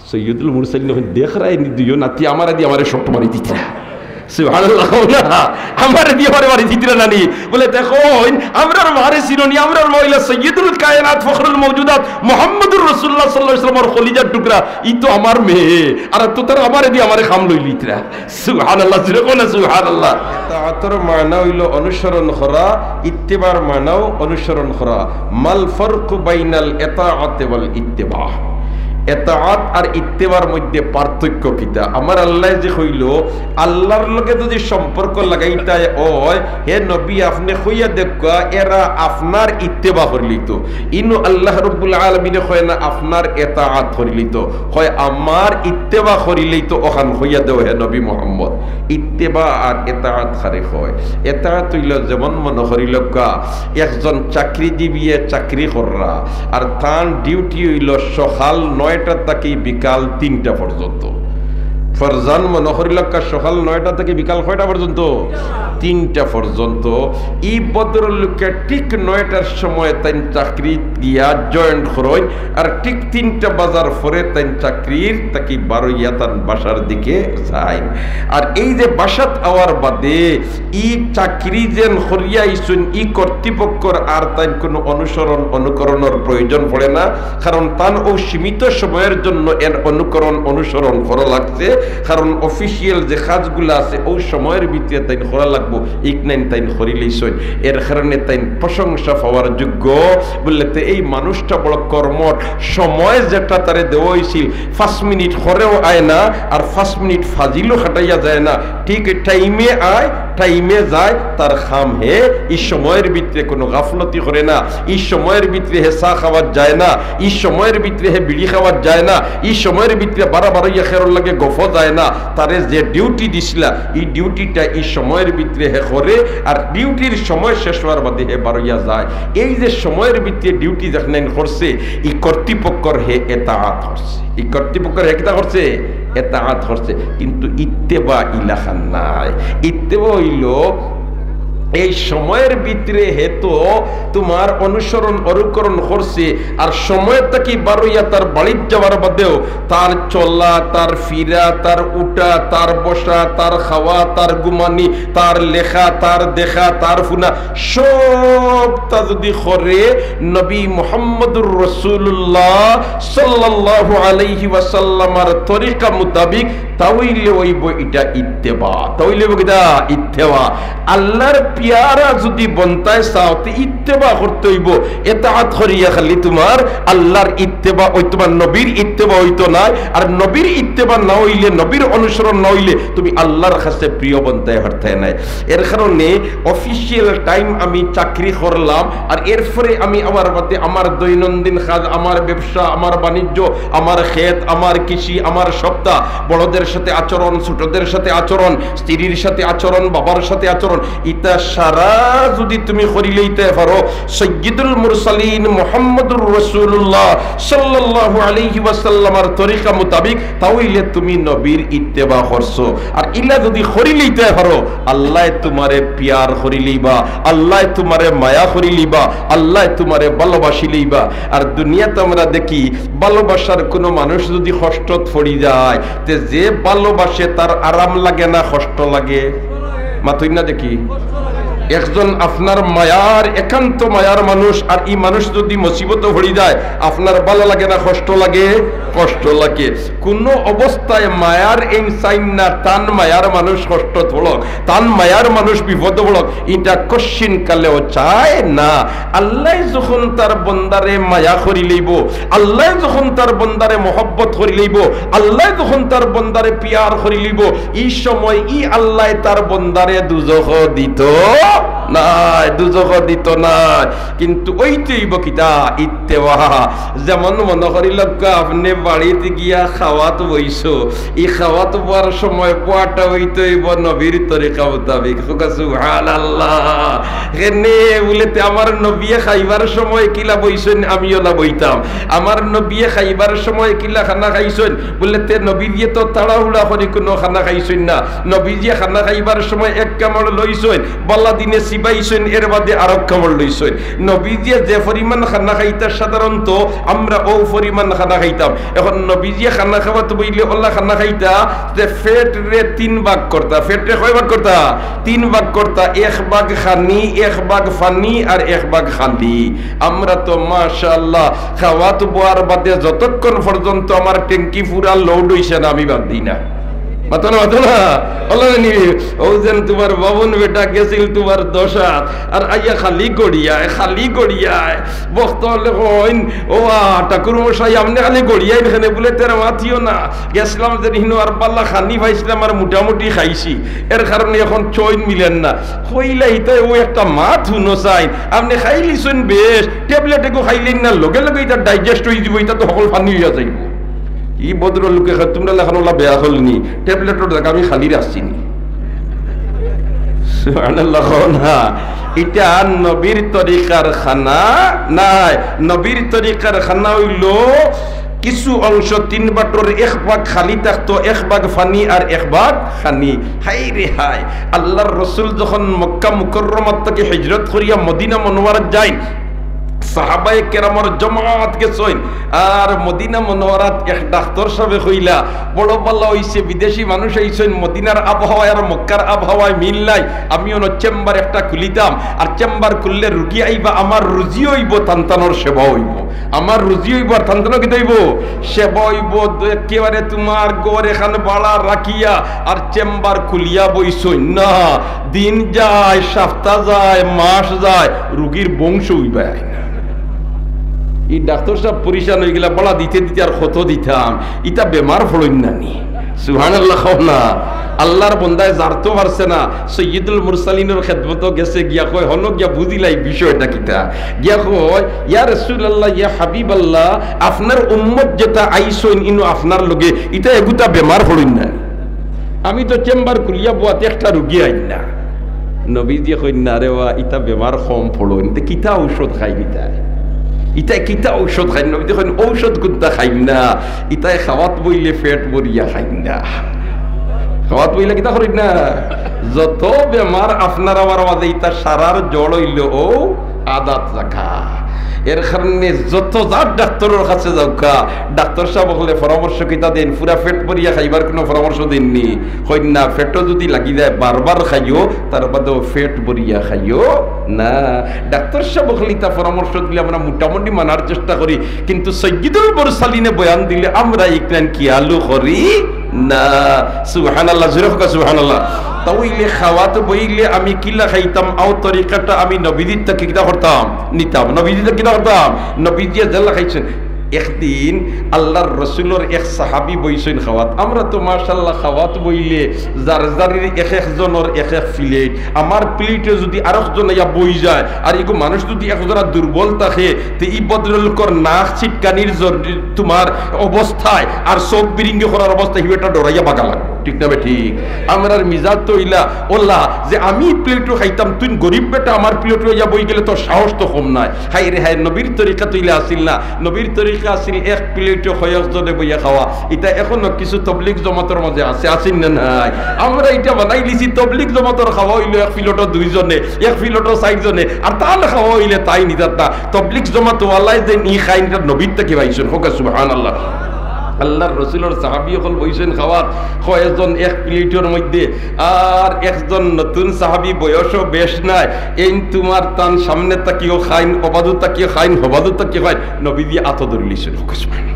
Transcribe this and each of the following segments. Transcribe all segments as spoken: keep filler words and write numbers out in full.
সৈয়দুল মুরসালিন অখন দেখরায় নি দুইও নাতি, আমারে দি আমারে শট মারি দিতরা। সুবহানাল্লাহ, কও না? আমারে দি আমারে মারি দিতরা না নি? বলে, দেখইন, আমরার মারে চিনো নি, আমরার মা অইলা সৈয়দুল কায়নাত, ফখরুল মওজুদাত, মুহাম্মদুর রাসূলুল্লাহ সাল্লাল্লাহু আলাইহি ওয়াসাল্লামর কলিজার টুকরা, ই তো আমার মেয়ে, আর তো তারা আমারে দি আমারে কাম লইলিতরা। সুবহানাল্লাহ, জোরে কও না, সুবহানাল্লাহ। এতাআতর মানা অইলো অনুসরণ করা, ইত্তেবার মানাও অনুসরণ করা। মাল ফারকু বাইনাল এতাআতে ওয়াল ইত্তেবা? এতাআত আর ইত্তেবার মধ্যে পার্থক্য কিতা? আমার আল্লায় যে কইলো, আল্লাহর লগে যদি সম্পর্ক লাগাইতায় অয়, হে নবী, আপনে কইয়া দেউক্কা, এরা আপনার ইত্তেবা করিলিতো। ইনো আল্লাহ রাব্বুল আলামিনে কয় না আপনার এতাআত করিলিতো, কয় আমার ইত্তেবা করিলিতো, অখান কইয়া দেও হে নবী মুহাম্মদ। ইত্তেবা আর এতাআত কারে কয়? এতাআত অইলো যেমন মনো করিলাউক্কা, একজন চাকরিজীবীয়ে চাকরি কররা, আর তান ডিউটি অইলো সকাল নয়টা থাকি বিকাল তিনটা পর্যন্ত। ফরজান মনো করিলাউক্কা, সকাল নয়টা থাকি বিকাল কয়টা পর্যন্ত? তিনটা পর্যন্ত। ই ভদ্রলোকে ঠিক নয়টার সময় তাইন চাকরিত গিয়া জয়েন্ট করইন, আর ঠিক তিনটা বাজার পরে তাইন চাকরির থাকি বারইয়া তান বাসার দিকে যাইন। আর এই যে বাসাত আওয়ার বাদে ই চাকরি যেন করিয়া আইছইন, ই কর্তৃপক্ষর আর তাইন কোনো অনুসরণ অনুকরণর প্রয়োজন পড়ে না, কারণ তান অউ সীমিত সময়ের জন্য এর অনুকরণ অনুসরণ করা লাগছে, কারণ অফিসিয়াল যে কাজগুলা আছে অউ সময়ের ভিতরে তাইন করা লাগবো, ইকনাইন তাইন করিলিছইন, এর কারণে তাইন প্রশংসা পাওয়ার যোগ্য। বললে, তে এই মানুষটা বড় কর্মঠ, সময় যেটা তারে দেওয়া অইছিল, পাঁচ মিনিট করেও আয় না, আর পাঁচ মিনিট ফাজিলও খাটাইয়া যায় না, ঠিক টাইমে আয়, টাইমে যায়, তার কাম হে ই সময়ের ভিতরে কোনো গাফলতি করে না, ই সময়ের ভিতরে হে চা খাওয়াত যায় না, ই সময়ের ভিতরে হে বিড়ি খাওয়াত যায় না, ই সময়ের ভিতরে বারা বারইয়া খেরর লগে গফ যায় না। তারে যে ডিউটি দিছিলা, ই ডিউটিটা ই সময়ের ভিতরে হে করে, আর ডিউটির সময় শেষ হওয়ার বাদে হে বারইয়া যায়। এই যে সময়ের ভিতরে ডিউটি যেখানে করছে, ই কর্তৃপক্ষর হে এতাআত করছে, ই কর্তৃপক্ষর হে কিতা করছে? এতাআত করছে। কিন্তু ইত্তেবা ইলাখান নায়। ইত্তেবা অইলো এই সময়ের ভিতরে হে তো তোমার অনুসরণ অনুকরণ করছে, আর সময় থাকি বারইয়া তার বাড়িত যাওয়ার বাদেও তার চলা, তার ফিরা, তার উঠা, তার বসা, তার খাওয়া, তার ঘুমানি, তার লেখা, তার দেখা, তার হুনা, সবটা যদি করে নবী মুহাম্মদুর রাসূলুল্লাহ সাল্লাল্লাহু আলাইহি ওয়াসাল্লামর তরিকা মোতাবিক, তা অইলে অইবো ইটা ইত্তেবা। তা অইলে অইবো কিতা? ইত্তেবা। আল্লাহর পিয়ারা যদি বনতায় চাও, তে ইত্তেবা করতে অইবো। এতাআত করিয়া খালি তোমার আল্লাহর ইত্তেবা অইতো, তোমার নবীর ইত্তেবা অইতো নায়। আর নবীর ইত্তেবা না অইলে, নবীর অনুসরণ না অইলে, তুমি আল্লাহর কাছে প্রিয় বনতায় পারতায় নায়। এর কারণে অফিসিয়াল টাইম আমি চাকরি করলাম, আর এরপরে আমি আবার বাদে আমার দৈনন্দিন কাজ, আমার ব্যবসা, আমার বাণিজ্য, আমার ক্ষেত, আমার কৃষি, আমার সবটা, বড়দের সাথে আচরণ, ছোটদের সাথে আচরণ, স্ত্রীর সাথে আচরণ, বাবার সাথে আচরণ, ইতা সারা যদি তুমি করিলাইতায় পারো সৈয়দুল মুরসালিন মুহাম্মদুর রাসূলুল্লাহ সাল্লাল্লাহু আলাইহি ওয়াসাল্লামর তরিকা মোতাবিক, তা অইলে তুমি নবীর ইত্তেবা করছো। আর ইলা যদি করিলাইতায় পারো, আল্লায় তোমারে পিয়ার করিলিবা, আল্লায় তোমারে মায়া করিলিবা, আল্লায় তোমারে ভালোবাসিলিবা। আর দুনিয়াত আমরা দেখি, ভালোবাসার কোনো মানুষ যদি কষ্টত পড়ি যায়, তে যে ভালোবাসে তার আরাম লাগে না কষ্ট লাগে? মাতইন না দেখি। একজন আপনার মায়ার, একান্ত মায়ার মানুষ, আর ই মানুষ যদি মুসিবতো পড়ি যায়, আপনার ভালা লাগে না কষ্ট লাগে? কষ্ট লাগে। কোনো অবস্থায় মায়ার এইন চাইন না, তান মায়ার মানুষ কষ্টত পড়ক, তান মায়ার মানুষ বিপদো পড়ক, ইটা কশ্চিন কালেও চায় না। আল্লায় যখন তার বন্দারে মায়া করিলাইবো, আল্লায় যখন তার বন্দারে মহব্বত করিলাইবো, আল্লায় যখন তার বন্দারে পিয়ার করিলাইবো, ই সময় ই আল্লায় তার বন্দারে দুজখো দিতো নায়, দুজখো দিতো নায়। কিন্তু অইতে অইবো কিতা? ইত্তেবা। যেমন মনো করিলাউক্কা, আপনে বাড়িত গিয়া খাওয়াত বইছো, ই খাওয়াত বওয়ার সময় বওয়াটা অইতে অইবো নবীর তরিকা মোতাবিক। কউক্কা সুবহানাল্লাহ। কেনে বুলে, তে আমার নবিয়ে খাইবার সময় কিলা বইছইন, আমিও অলা বইতাম। আমার নবিয়ে খাইবার সময় কিলা খানা খাইছইন, বুলে, তে নবীজিয়ে তো তাড়াহুড়া করি কুনু খানা খাইছইন না। নবীজিয়ে খানা খাইবার সময় এক কামড় লইছইন, বালা দিন চিবাইছইন, এর বাদে আরক কামড় লইছইন। নবীজিয়ে যে পরিমাণ খানা খাইতা, সাধারণত আমরা অউ পরিমাণ খানা খাইতাম। এখন নবীজিয়ে খানা খাওয়াত বইলে অলা খানা খাইতা যে পেটরে তিন ভাগ করতা। পেটরে কয় ভাগ করতা? তিন ভাগ করতা। এক ভাগ খানি, এক ভাগ পানি, আর এক ভাগ খালি। আমরা তো মাশাআল্লাহ খাওয়াত বওয়ার বাদে যতক্ষণ পর্যন্ত আমার ট্যাঙ্কি পুরা লোড অইছে না, আমি বাদ দেই না। মাতো না, মাতো না। অলা নি, অউ যেন তুমার বামুন বেটা গেছিল তুমার দশাত, আর আইয়া খালি গড়িয়ায়, খালি গড়িয়ায়। ভক্ত অকলে কইন, "ও আ, ঠাকুর মশাই, আপনে খালি গড়িয়াইন কেনে?" বুলে, "তেরে মাতিও না। গেছিলাম যে হিনো আর বালা খানি পাইছিলাম আর মোটামুটি খাইছি, এর কারণে এখন চইন মিলের না।" কইলা, "ইতায় অউ একটা মাত হুনো চাইন, আপনে খাইলিছইন বেশ, ট্যাবলেট এগু খাইলেন না, লগে লগে ইতা ডাইজেস্ট অই যিবো, ইতা তো হকল পানি অইয়া যাইবো।" ই ভদ্রলোকে কয়, "তুমরা লাখান অলা বেআকল নি, ট্যাবলেটর জাগা আমি খালি রাখছি নি।" সুবহানাল্লাহ, কও না। ইটা নবীর তরিকার খানা নায়। নবীর তরিকার খানা অইলো কিছু অংশ তিন ভাগর এক ভাগ খালি থাকতো, এক ভাগ পানি আর এক ভাগ খানি। হায় রে হায়, আল্লাহর রসুল যখন মক্কা মুকাররমাত থাকি হিজরত করিয়া মদিনা মুনাওয়ারাত যাইন, সাহাবায়ে কেরামর জমাত গেছইন। আর মদিনা মুনাওয়ারাত এক ডাক্তর সাবে কইলা, "বড় বালা অইছে, বিদেশি মানুষ আইছইন, মদিনার আবহাওয়া আর মক্কার আবহাওয়ায় মিল নাই। আমি অনো চেম্বার একটা খুলিতাম, আর চেম্বার খুললে রুগী আইবা, আমার রুজি অইবো, তানতানর সেবা অইবো। আমার রুজি অইবো, আর তানতানর কিতা অইবো? সেবা অইবো।" একেবারে তুমার ঘর এখান ভাড়া রাখিয়া আর চেম্বার খুলিয়া বইছইন না। দিন যায়, সপ্তাহ যায়, মাস যায়, রুগীর বংশ উইবায় আয় না। ই ডাক্তর সাব পরিশান অইগেলা, "বড়া দিতে দিতে আর কত দিতাম, ইতা বেমার পড়ইন না নি।" সুবহানাল্লাহ, কও না। আল্লাহর বন্দায় জারতো পারছে না, সৈয়দুল মুরসালিনর খেদমতো গেছে, গিয়া কয়, "হনো গিয়া বুঝিলাই বিষয়টা কিতা।" গিয়া কয়, "ইয়া রাসূলুল্লাহ, ইয়া হাবিবাল্লাহ, আপনার উম্মত যেতা আইছইন ইনো আপনার লগে, ইতা এগুতা বেমার পড়ইন না নি?" আমি তো চেম্বার খুলিয়া বওয়াত একটা রুগী আইন না। নবীজিয়ে কইন না, "রে বা, ইতা বেমার কম পড়ইন, তে কিতা ঔষধ খাইন ইতায়? ইতায় কিতা ঔষধ খাইন?" নবীজিয়ে কইন, "ঔষধ কুনতা খাইন না, ইতায় খাওয়াত বইলে পেট ভরিয়া খাইন না।" খাওয়াত বইলে কিতা করইন না? যত বেমার আপনার আমার মাঝে, ইতা সারার জড় অইলো অউ আদাত জাগা। এর কারণে যত জাত ডাক্তরর কাছে যাউক্কা, ডাক্তর সাব অকলে পরামর্শ কিতা দেইন, পুরা পেট ভরিয়া খাইবার কুনু পরামর্শ দেইন নি? কইন না, পেটো যুদি লাগি যায় বারবার খাইও, তার বাদেও পেট ভরিয়া খাইও না। ডাক্তর সাব অকলে ইতা পরামর্শ দিলে আমরা মোটামুটি মানার চেষ্টা করি, কিন্তু সৈয়দুল মুরসালিনে বয়ান দিলে আমরা ইখান খিয়ালও করি না। সুবহানাল্লাহ, জোরে কও সুবহানাল্লাহ। তা অইলে খাওয়াত বইলে আমি কিলা খাইতাম, অউ তরিকাটা আমি নবীজির থাকি কিতা করতাম, নিতাম। নবীজির থাকি কিতা করতাম, নবীজিয়ে যেলা খাইছইন। একদিন আল্লাহর রসুলর এক সাহাবী বইছইন খাওয়াত। আমরা তো মাশাআল্লাহ খাওয়াত বইলে যার যারির এক এক জনর এক এক প্লেট। আমার প্লেটো যুদি আরক জন আইয়া বই যায়, আর ইগু মানুষ যুদি এক জরা দুর্বল থাকে, তে ই ভদ্রলোকর নাক ছিটকানির জন্য তুমার অবস্থায় আর চউখ বিরিঙ্গি করার অবস্থায় হি বেটা ডরাইয়া বাগা লাগবো, ঠিক না বে ঠিক? আমরার মিজাজ তো ইলা অলা যে আমি প্লেটো খাইতাম, তুই গরিব বেটা আমার প্লেটো আইয়া বই গেলে তোর সাহস তো কম নায়। হায় রে হায়, নবীর তরিকা তো ইলা আছিল না। নবীর তরিকা আছিল এক প্লেটো কয়েকজনে বইয়া খাওয়া। ইতা এখনো কিছু তবলিগ জমাতর মাঝে আছে, আছিল না নাই? আমরা ইটা বানাইলিছি, তবলিগ জমাতর খাওয়া অইলো এক প্লেটো দুইজনে, এক প্লেটো চাইরজনে, আর তান খাওয়া অইলে তাইন নিতা। তবলিগ জমাত ওয়ালায় যে নি খাইন, ইটা নবীর থাকি পাইছইন। কও সুবহানাল্লাহ। আল্লাহর রসুলর সাহাবী অকল বইছইন খাওয়াত, কয়জন এক প্লেটর মধ্যে, আর একজন নতুন সাহাবী, বয়সও বেশ নাই, এইন তুমার তান সামনে থাকিও খাইন, অবাদু থাকিও খাইন, হবাদু থাকিও খাইন, নবীজিয়ে আতো ধরিলিছইন। কও সুবহানাল্লাহ।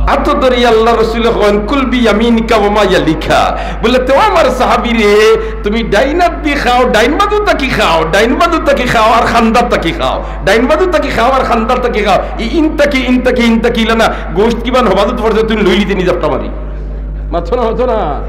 আতো ধরি আল্লাহর রসুলে কইন, "কুল বিয়ামিনিকা ওয়া মা ইয়ালিকা।" বুলে, "তে আমার সাহাবী রে, তুমি ডাইন আত দি খাও, ডাইন বাদু থাকি খাও, ডাইন বাদু থাকি খাও, আর কান্দাত থাকি খাও, ডাইন বাদু থাকি খাও, আর কান্দাত থাকি খাও। ই ইন থাকি, ইন থাকি, ইন থাকি ইলা না, গোশত কিমান হবাদুত পড়ছে, তুমি লইলিতে নি জাপটা মারি।" মাতো না, মাতো না।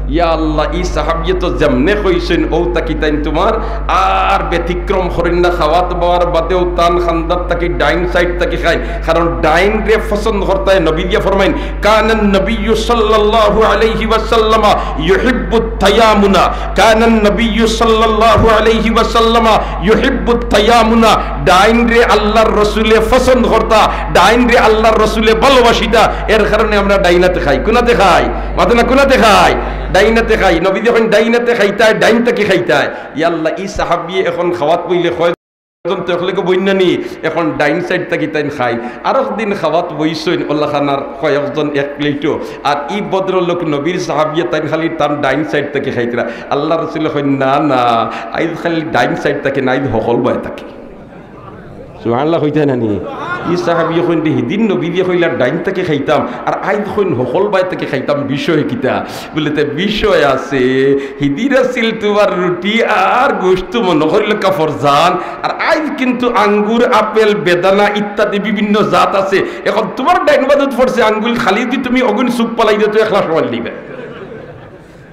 ইয়া আল্লাহ, ই সাহাবিয়ে তো যেমনে কইছইন, অউ থাকি তাইন তুমার আর ব্যতিক্রম করইন না, খাওয়াত বওয়ার বাদেও তান কান্দাত থাকি ডাইন সাইড থাকি খাইন, কারণ ডাইনরে পছন্দ করতায়। নবীজিয়ে ফরমাইন, "কানান নবিয়্যু সাল্লাল্লাহু আলাইহি ওয়াসাল্লামা ইউহিব্বুত তায়ামুনা, কানান নবিয়্যু সাল্লাল্লাহু আলাইহি ওয়াসাল্লামা ইউহিব্বুত তায়ামুনা।" ডাইনরে আল্লাহর রসুলে পছন্দ করতা, ডাইনরে আল্লাহর রসুলে ভালোবাসিতা, এর কারণে আমরা ডাইন আতে খাই। কুন আতে খাই? মাতো না, কুন আতে খাই? ডাইনাতে খাই, নবীজি কইন ডাইনাতে খাইতায়, ডাইন থাকি খাইতায়। ইয়া আল্লাহ, ই সাহাবিয়ে এখন খাওয়াত বইলে কয়জন তো একলগে বইন না নি, এখন ডাইন সাইড থাকি তাইন খাইন। আরক দিন খাওয়াত বইছইন, অলাখানার কয়েকজন এক প্লেটো, আর ই ভদ্রলোক নবীর সাহাবিয়ে তাইন খালি তান ডাইন সাইড থাকি খাইতরা। আল্লাহ রসুলে কইন, "না, না, আইজ খালি ডাইন সাইড থাকি না, আইজ হকল বায় থাকি।" সুবহানাল্লাহ কইতায় না নি? ই সাহাবিয়ে কইন, "হিদিন নবীজিয়ে কইলা ডাইন থাকি খাইতাম, আর আইজ কইন হকল বায় থাকি খাইতাম, বিষয় কিতা?" বলে, "তে বিষয় আছে, হিদিন আছিল তুমার রুটি আর গোশত মনো করিল কাফর জান, আর আইজ কিন্তু আঙ্গুর, আপেল, বেদানা ইত্যাদি বিভিন্ন জাত আছে। এখন তুমার ডাইন বাদত পড়ছে আঙ্গুল, খালি যদি তুমি অগুন সুপ পালাই দিও তো একলা সমান দিবে।"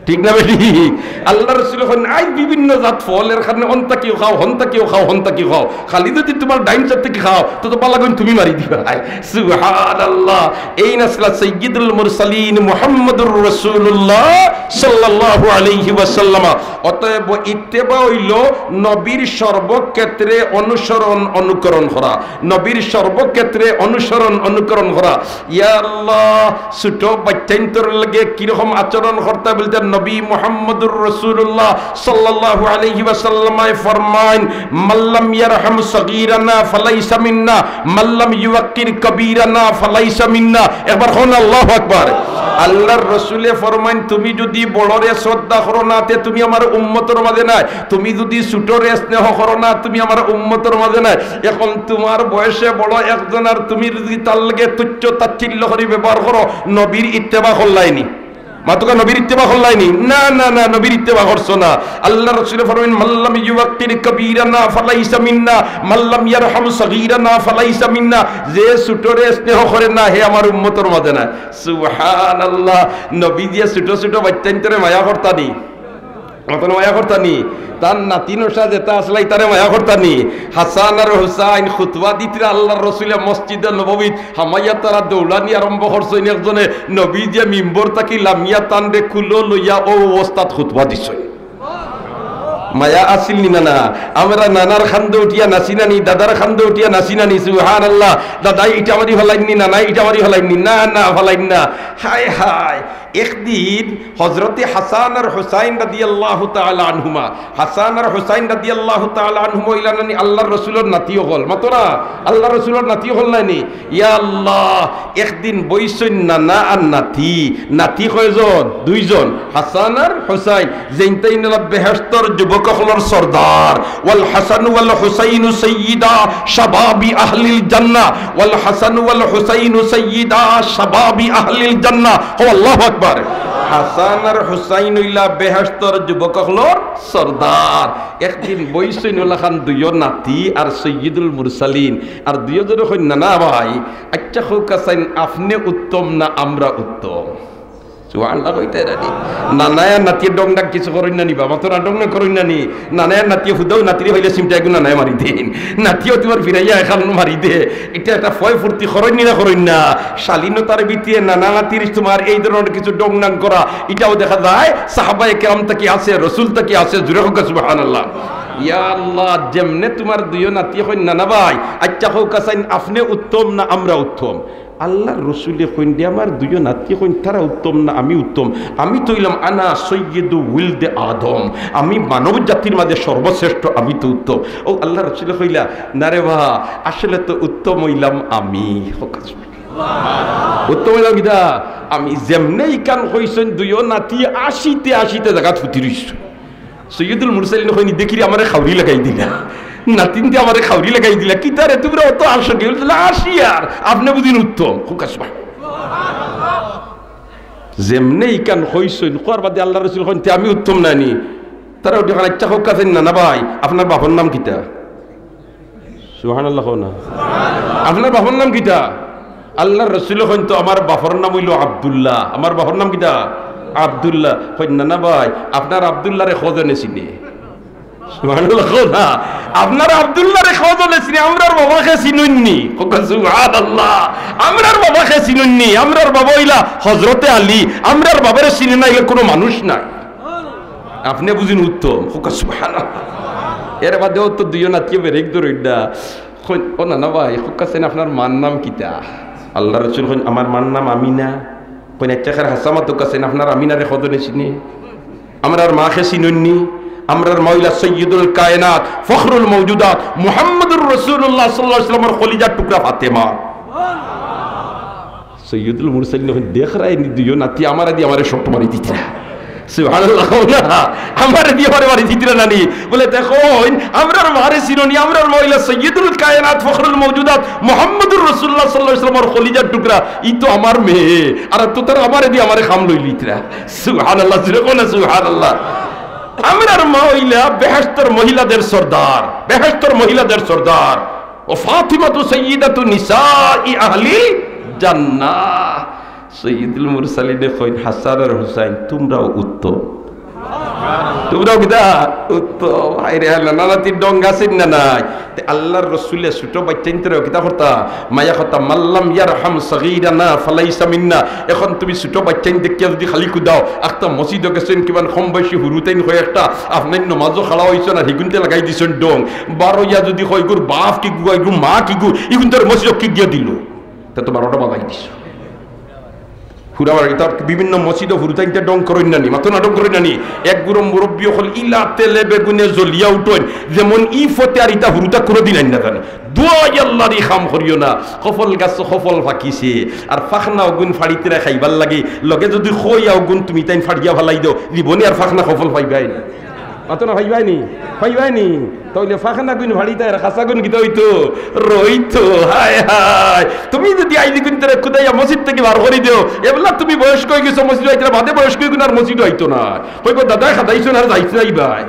ঠিক না বেটি? আল্লাহ রসুলে কইন, "আইজ বিভিন্ন জাত ফল, এর কারণে অন থাকিও খাও, হন থাকিও খাও, হন থাকিও খাও। খালি যদি তুমার ডাইন সাইড থাকি খাও, তো তো বালাগুন তুমি মারি দিবায়।" সুবহানাল্লাহ। এইন আছলা সাইয়্যিদুল মুরসালিন মুহাম্মাদুর রাসূলুল্লাহ সাল্লাল্লাহু আলাইহি ওয়াসাল্লাম। অতএব ইত্তেবা অইলো নবীর সর্বক্ষেত্রে অনুসরণ, অনুকরণ করা। নবীর সর্বক্ষেত্রে অনুসরণ, অনুকরণ করা। ইয়া আল্লাহ, ছোট বাচ্চাইন্তর লগে কিরকম আচরণ করতা বলতে, নবী মুহাম্মদুর রাসূলুল্লাহ সাল্লাল্লাহু আলাইহি ওয়াসাল্লামে ফরমাইন, "মাল্লাম ইয়ারহাম সগীরানা ফালাইসা মিন্না, মাল্লাম ইউয়াক্কির কবীরানা ফালাইসা মিন্না।" একবার কইন আল্লাহু আকবার। আল্লাহর রসুলে ফরমাইন, "তুমি যদি বড়রে শ্রদ্ধা করো না, তে তুমি আমার উম্মতর মাঝে নাই। তুমি যদি ছোটরে স্নেহ করো না, তুমি আমার উম্মতর মাঝে নাই।" এখন তুমার বয়সে বড় একজন আর তুমি যদি তার লগে তুচ্ছ তাচ্ছিল্য করি ব্যবহার করো, নবীর ইত্তেবা করলায়নি। মাতুকা নবীর ইত্তেবা করলায়নি? না, না, না, নবীর ইত্তেবা করছো না। আল্লাহর রসুলে ফরমাইন, "মাল্লাম ইউয়াক্কির কবীরানা ফালাইসা মিন্না, মাল্লাম ইয়ারহাম সগীরানা ফালাইসা মিন্না।" যে ছোটরে স্নেহ করে না, হে আমার উম্মতর মাঝে না। সুবহানাল্লাহ। নবীজিয়ে ছোট ছোট বাচ্চাইন্তরে মায়া করতা নি? অতন মায়া করতা নি? তার নাতি নশা যেটা আসলে তারে মায়া করতা নি? হাসান আর হুসাইন খুতবা দিতরা আল্লাহর রসুলে মসজিদে নববীত হামাইয়া তারা দৌড়ানি আরম্ভ করছইন। একজনে নবীজিয়ে মিম্বর থাকি লামিয়া তানরে কুলো লইয়া অউ অবস্থাত খুতবা দিছইন। মায়া আছিল নি না? না। আমরা নানার কান্দো উঠিয়া নাচি না নি, দাদার কান্দো উঠিয়া নাচি না নি? সুবহানাল্লাহ। দাদাই ইটা মারি ফালাইন নি, নানাই ইটা মারি ফালাইন নি? না, না, ফালাইন না। হায় হায়। একদিন হযরতে হাসান আর হুসাইন রাদিয়াল্লাহু তাআলা আনহুমা, হাসান আর হুসাইন রাদিয়াল্লাহু তাআলা আনহুমা অইলা না নি আল্লাহর রসুলর নাতি অকল, মাতো না, আল্লাহর রসুলর নাতি অকল নায় নি? ইয়া আল্লাহ, একদিন বইছইন নানা আর নাতি। নাতি কয়জন? দুইজন, হাসান আর হুসাইন। যেইন তাইন অইলা বেহেশতর যুবক অকলর সর্দার। ওয়াল হাসান ওয়াল হুসাইনু সাইয়্যিদা শাবাবি আহলিল জান্নাহ। ওয়াল হাসান ওয়াল হুসাইনু সাইয়্যিদা শাবাবি আহলিল জান্নাহ। কও আল্লাহু আকবার। হাসান আর হুসাইন অইলা বেহেশতর যুবক অকলর সর্দার। একদিন বইছইন অলাখান দুইও নাতি আর সাইয়্যিদুল মুরসালিন, আর দুইও জনে কইন, "নানা ভাই, আইচ্ছা কউক্কা চাইন, আপনে উত্তম না আমরা উত্তম?" সুবহানাল্লাহ কইতায় না নি? নানায় আর নাতিয়ে ডং ডাং কিছু করইন না নি বা? মাতো না, ডং ডাং করইন না নি? নানায় আর নাতিয়ে হুদাউ নাতিরে পাইলে চিমটা এগু নানায় মারি দেইন। নাতিয়েও তুমার ফিরাইয়া এখান মারি দে। ইটা একটা ফয় ফুর্তি করইন নি না করইন না? শালীনতার ভিতরে নানা নাতির তুমার এই ধরনের কিছু ডং ডাং করা, ইটাও দেখা যায় সাহাবায়ে কেরাম থাকি আছে, রসুল থাকি আছে। জুরে কউক্কা সুবহানাল্লাহ। ইয়া আল্লাহ, যেমনে তুমার দুইও নাতিয়ে কইন, "নানা ভাই, আইচ্ছা কউক্কা চাইন, আপনে উত্তম না আমরা উত্তম?" আল্লাহর রসুলে কইন দে, "আমার দুইও নাতি কইন, তারা উত্তম না আমি উত্তম? আমি তো অইলাম আনা সৈয়দু উলদে আদম, আমি মানব জাতির মাঝে সর্বশ্রেষ্ঠ, আমি তো উত্তম।" অউ আল্লাহর রসুলে কইলা, "না রে বা, আসলে তো উত্তম অইলাম আমি।" উত্তম অইলাম কিতা? আমি। যেমনে ইখান কইছইন, দুইও নাতি আশিতে আশিতে জাগাত ফুটি রইছইন। সৈয়দুল মুরসালিন কইন, "দেখি রে, আমারে খাউরি লাগাই দিলা, নাতিনতে আমারে খাউরি লাগাই দিলা, কিতা রে তুমরা অত আশা কি?" বলে, "আসি আর, আপনে বুঝিন উত্তম।" কউক্কা সুবহান। যেমনে ইখান কইছইন, কওয়ার বাদে আল্লাহর রসুল কইন, "তে আমি উত্তম নায় নি?" তারা উঠি কইন, "আইচ্ছা কউক্কা চাইন, নানা ভাই, আপনার বাপর নাম কিতা?" সুবহানাল্লাহ কও না। "আপনার বাপর নাম কিতা?" আল্লাহর রসুলে কইন, "তো আমার বাপর নাম অইলো আব্দুল্লাহ।" "আমার বাপর নাম কিতা?" "আব্দুল্লাহ।" কইন, "নানা ভাই, আপনার আব্দুল্লাহরে কয়জনে চিনে?" সুবহানাল্লাহ কও না। "আপনার আব্দুল্লাহরে কয়জনে চিনে? আমরার বাবাকে চিনইন নি?" কউক্কা সুবহানাল্লাহ। "আমরার বাবাকে চিনইন নি? আমরার বাবা অইলা হজরতে আলী, আমরার বাবারে চিনে না অইলে কুনু মানুষ নাই।" আপনে বুঝিন উত্তম, কউক্কা সুবহানাল্লাহ। এর বাদেও তো দুইও নাতিয়ে ব্রেক ধরইন না। কইন, "ও নানা ভাই, কউক্কা চাইন, আপনার মার নাম কিতা?" আল্লাহর রসুল কইন, "আমার মার নাম আমিনা।" কইন, "আচ্ছা, খের হাছা মাতউক্কা চাইন, আপনারা আমিনারে কয়জনে চিনইন? আমরার মারে চিনইন নি? আমরার মা অইলা সৈয়দুল কায়নাত, ফখরুল মওজুদাত, মুহাম্মদুর রাসূলুল্লাহ সাল্লাল্লাহু আলাইহি ওয়াসাল্লামর কলিজার টুকরা ফাতেমা।" সৈয়দুল মুরসালিন কইন, "দেখরায়নি দুইও নাতি, আমারে দি আমারে shot মারি দিতরা।" সুবহানাল্লাহ, কও না, "আমারে দি আমারে মারি দিতরা নানি।" বলে, "দেখইন, আমরার মারে চিনইন নি, আমরার মা অইলা সৈয়দুল কায়নাত, ফখরুল মওজুদাত, মুহাম্মদুর রাসূলুল্লাহ সাল্লাল্লাহু আলাইহি ওয়াসাল্লামর কলিজার টুকরা, ই তো আমার মেয়ে, আর তো তারা আমারে দি আমারে কাম লইলিতরা।" সুবহানাল্লাহ, জোরে কও না সুবহানাল্লাহ। আমরার মা অইলা বেহেশতর মহিলাদের সর্দার, বেহেশতর মহিলাদের সর্দার। "ও ফাতিমাতু সাইয়্যিদাতু নিসাই আহলিল জান্নাহ।" সৈয়দুল মুরসালিনে কইন, "হাসান আর হুসাইন, তুমরাও উত্তম।" তুমরাও কিতা? উত্তম। হায়রে হায়, নানা নাতির ঢং আছে না নাই? তে আল্লাহর রসুলে ছোট বাইচ্চাইন্তরে কিতা করতা? মায়া করতা, "মাল্লাম ইয়ারহাম সগীরানা ফালাইসা মিন্না।" এখন তুমি ছোট বাইচ্চাইন দেখিয়া যুদি খালি কুদাও, আখতা মসজিদো গেছইন কিমান কম বয়সী হুরুতাইন কয় একটা, আপনার নমাজো খাড়া অইছইন আর হিগুনতে লাগাই দিছইন ঢং। বারইয়া যুদি কয়, "ইগুর বাপ কিগু, ইগুর মা কিগু, ইগুনতরে মসজিদো কিগিয়া দিলো?" তে তো বারোটা বাজাই দিছো। হুরা বাড়ি, তার বিভিন্ন মসজিদো হুরুতাইন্তে ঢং করইন না নি, মাতো না ঢং করইন না নি। এক গুরু মুরব্বি অকল ইলা তেলে বেগুনে জ্বলিয়া উঠইন, যেমন ই ফতে আর ইতা হুরুতা কুনুদিন আইন না জানে। দোয়াই আল্লাহর, ই কাম করিও না। কফল গাছো কফল ফাকিছে, আর ফাখনা অগুন ফাড়িতরা খাইবার লাগি, লগে যুদি কইয়া অগুন তুমি তাইন ফাড়িয়া ফালাই দেও, জীবনে আর ফাখনা কফল পাইবায় না। মাতো না, পাইবায় নি? পাইবায় নি? তাইলে ফাখনা গুন ফাড়িতায় আর খাসা গুন কিতা অইতো? রইতো। হায় হায়, তুমি যুদি আইজ গুনতরে কুদাইয়া মসজিদ থাকি বার করি দেও, এবলা তুমি বয়স্ক অইগেছো, মসজিদো আইতরা বাদে বয়স্ক অইগুন আর মসজিদো আইতো না। কইবো, "দাদায় খাদাইছইন আর যাইত নায় ভাই।"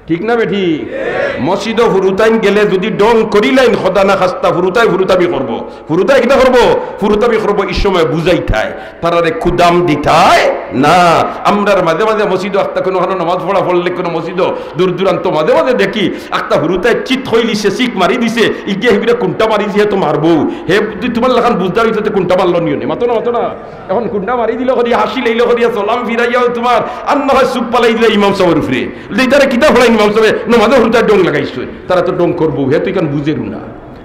ঠিক না বেঠিক? মসজিদো হুরুতাইন গেলে যুদি ঢং করিলাইন, খোদা না খাস্তা হুরুতায় হুরুতামি করবো। হুরুতায় কিতা করবো? হুরুতামি করবো। ই সময় বুঝাইতায়, তারারে কুদাম দিতায় না। আমরার মাঝে মাঝে মসজিদো আখতা কুনুখানো নমাজ পড়া পড়লে কুনু মসজিদো দূর দূরান্ত মাঝে মাঝে দেখি আখতা হুরুতায় চিত কইলিছে, চিক মারি দিছে, ইগিয়া হিগুরে কুনটা মারি দিছে তো মারবো। হে তুমার লাখান বুঝদার অইতো তে কুনটা মারলো নিও নে, মাতো না, মাতো না। এখন কুনটা মারি দিলো করিয়া, হাসি লাইলো করিয়া, সালাম ফিরাইয়াও তুমার আর না হয় চুপ পালাই দিলা ইমাম সাবর উপরে। ইতারে কিতা ফড়াইন ইমাম সাবে, নমাজো হুরুতায় ঢং লাগাইছইন। তারা তো ঢং করবো, হে তো ইখান বুঝেরও না।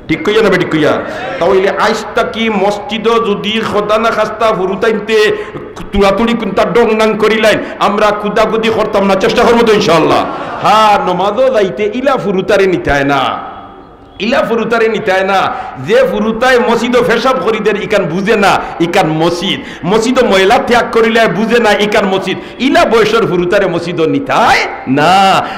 ঠিক কইয়া না বেঠিক কইয়া? তাইলে আইজ থাকি মসজিদো যুদি খোদা না খাস্তা হুরুতাইন্তে তুড়াতুড়ি কুনতা ঢং নাং করিলাইন, আমরা কুদাকুদি করতাম না, চেষ্টা করবো তো ইনশাআল্লাহ। হ্যাঁ, নমাজো যাইতে ইলা হুরুতারে নিতায় না, ইলা হুরুতারে নিতায় না। যে হুরুতায় মসজিদো পেশাব করি দের, ইখান বুঝে না, ইখান মসজিদ। মসজিদো ময়লা ত্যাগ করিলে বুঝে না, ইখান মসজিদ। ইলা বয়সর হুরুতারে মসজিদো নিতায় না।